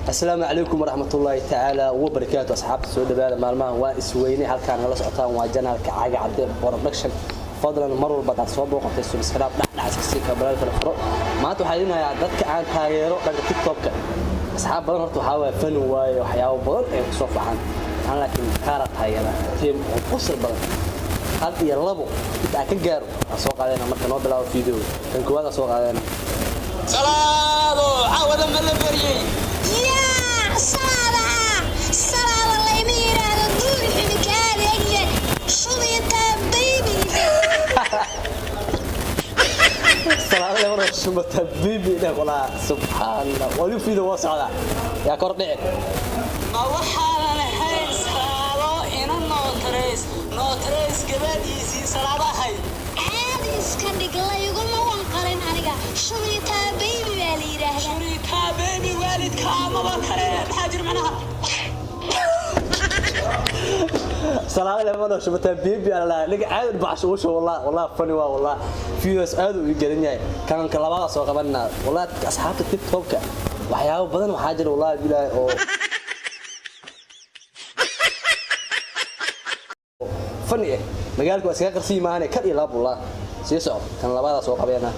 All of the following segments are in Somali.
Asalaamu calaykum waraxmatullaahi tacaala wabarakaatu. Asxaabta, soo dhawaada. Maalmahan waan isweynay. Halkaan nala socotaan waa channelka Caga Cadde Production. Fadlan, mar walba hadaad soo booqatay, subscribe dhexdhex iska sii, kabalaalkala furo. Maanta waxaa idin hayaa dadka aan taageero dhanka TikTokka. Asxaab badan horta waxaa waaye fani waaye, waxyaabo badan ay kusoo faxaan aan, laakiin qaara taageera team oo qosol badan. Hal iyo labo inta aan ka gaaro aan soo qaadayna. Marka noo bilaabo video kan koowaad aan soo qaadayna. Salaado caawada ma la beriyey? Yaa salaadaha, salaada layma yidhaahdo, duuri xubinka adeegle shubitaa baby. Salaada mar shumata bibi dheh walaa. Subxaan Allah, wali video waa socdaa, yaa kor dhici. Ma waxaanan ahayn salaado ina nootareys nootareys gabadhiisii salaado ahayd? Caadi iska dhig, layguma wanqalin aniga. Shubitaa baby baa la yidhaahdaa. Shurikaa baby, waalidka amaba kale maxaa jir macnaha? Salaada lama shumata bibi ala ninka caadi baxsho usho. Wallah wallah, funny waa wallah, videos aad uu garan yahay. Kan ka labaad soo qabanaa. Wallah, asxaabta TikTokka waxyaabo badan waxaa jira, wallahi bilaahi, oo funny eh. Magaalka waa iskaga qarsiyi maahane, kal iyo laab wallah. Sii soco, kan labaada soo qabeena.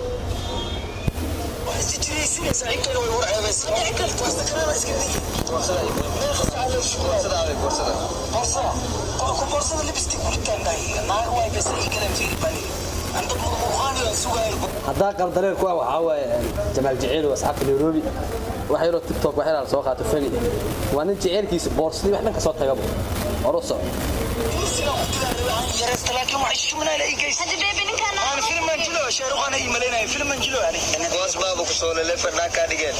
Haddaa qaldaneen kuwa waxaa waaye Jamaal Jaceyl oo asxaabta Nairobi wax yaroo TikTok wax yaraa soo qaato. Fani waa nin jaceylkiisa boorsadii wax dhan ka soo tagabo. Hor u soco. Hadda baby ninkaan. Boos baaba ku soo lelefa kaa dhigeen.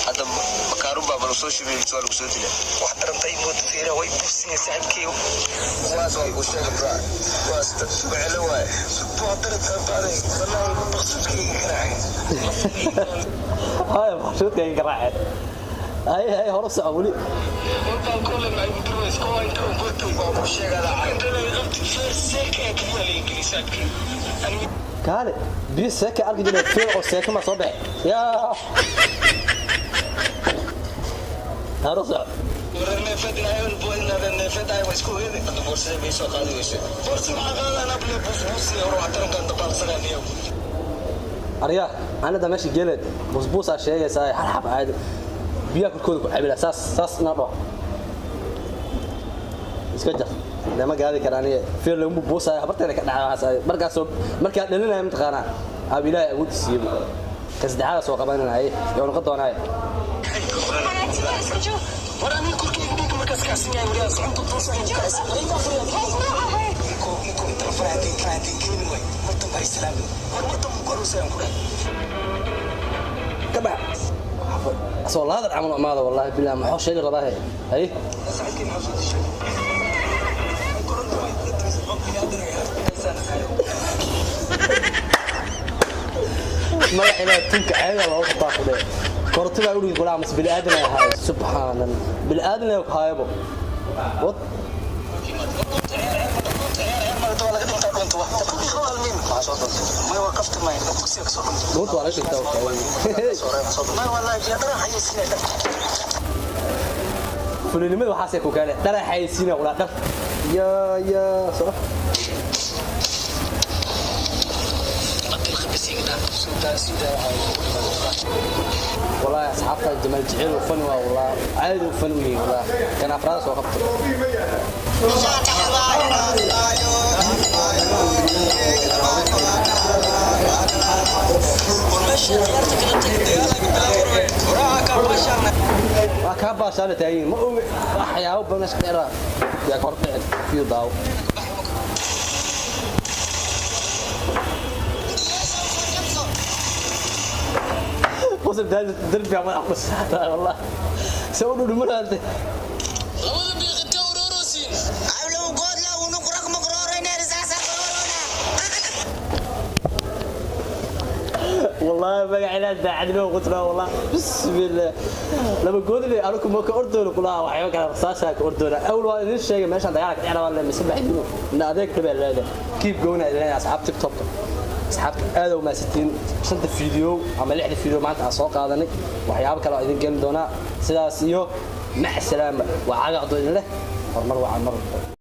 Hadda makaarun baa bal soo shubay mise waa lagu soo dilay? Kuwaas waa kuu sheega bra, kuwaas dad wecelo waaye. Haya, maqsuudkayga garaaceen. Hay hay, hor u soco weli. Kaale biyo seeka arki jiray, fiir oo seeka ma soo baxe. Yaa, hor u soco. Hadda boorsada may soo qaadi weyse? Aryaa, anada meesha geeleed busbuusaa sheegaysaa, hal xab caadi biyaha korkooda ku cabila. Saas saas ina dhaho, iska jar, lama gaadi kara aniga. Fiir lagu buusaya habarteeda ka dhacay waxaas. Markaasoo markaa dhalinaya mataqaanaa aab Ilaahay awood siiyey. Ka saddexaada soo qabananay yoo noqon doonaaye. Iska joog. Ka bax soo laadar camal imaada. Wallahi bilaa maxuu sheegi rabaa? Hay, magac Ilaahay, tunka caadiga looga qabtaa ku dheh. Koronto baa udhigi kulaa mase bini aadan ay ahaay? Subxaanan, bini aadan ay haayabo wad. Dhuunta waa laga dhigtaa. Fulinimada waxaasay ku keenay dharaxaysiina kulaa dhar yaa yaa soo. والله اصحابتا جمال جعيل وفن، والله عادي وفن وي. والله كان افراد soo qabtay. Waa kaa baashaana taayin, ma ogi waxyaabo badan iska dheeraa, yaa kor dhicin fiyo daawo. Qosol darbi madax ku saartaa. Wallah se u dhudhumanaa. Labada biiqite urorosiin. والله magaciina daacadnimo qutna wallah. Bismillah, laba goodle anigu ma ka ordoono kulaha, waxyaabo kale rasaasa ka ordoona. Awal waa idin sheegay meeshaan dagaalka dhacna waa la mise baxdino. Ina adeeg dhabaa leedahay. Keep going ay leedahay asxaab TikTok. Asxaabta, aad u mahadsantiin. Shanta video ama lixda video maanta aan soo qaadanay, waxyaabo kale oo idin gelin doonaa. Sidaas iyo mac salaama. Waa Cagacdo idin leh horumar wacan mar walba.